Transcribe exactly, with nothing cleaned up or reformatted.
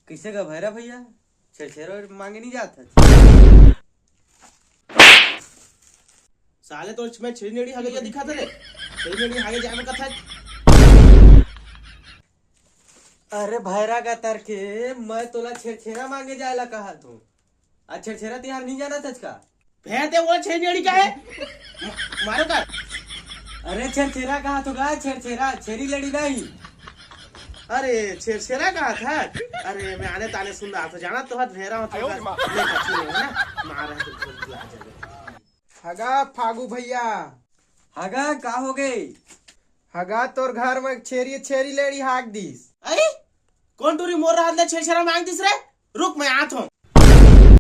कइसे गा भैरा भैया, छेरछेरा मांगे नहीं जात हस? साले तो मैं छेरी नेड़ी हागे दिखा थे रे। छेरी नेड़ी हागे जाए में कथा। अरे भैरा गा तरके, मैं तोला छेरछेरा मांगे जाए ला कहा तू। आज छेरछेरा तिहार नहीं जाना था का? भैं ते वो छेरी नेड़ी का है? म-, मारो का? अरे छेरछेरा कहा तू गा, छेरछेरा, छेरी लेड़ी नहीं। अरे छेरछेरा कहा था? अरे मैं आने ताने सुन रहा था, जाना तो हाथ भेरा होता है। नहीं, कुछ नहीं है ना, मारा है तो बिल्कुल आ जाएगा। हगा फागू भैया। हगा का हो गए? हगा तोर घर में छेरी, छेरी लेड़ी हाक दिस। अरे कौन टूरी मोर रात ले छेरछेरा मांग दिस रे? रुक मैं आत हूँ।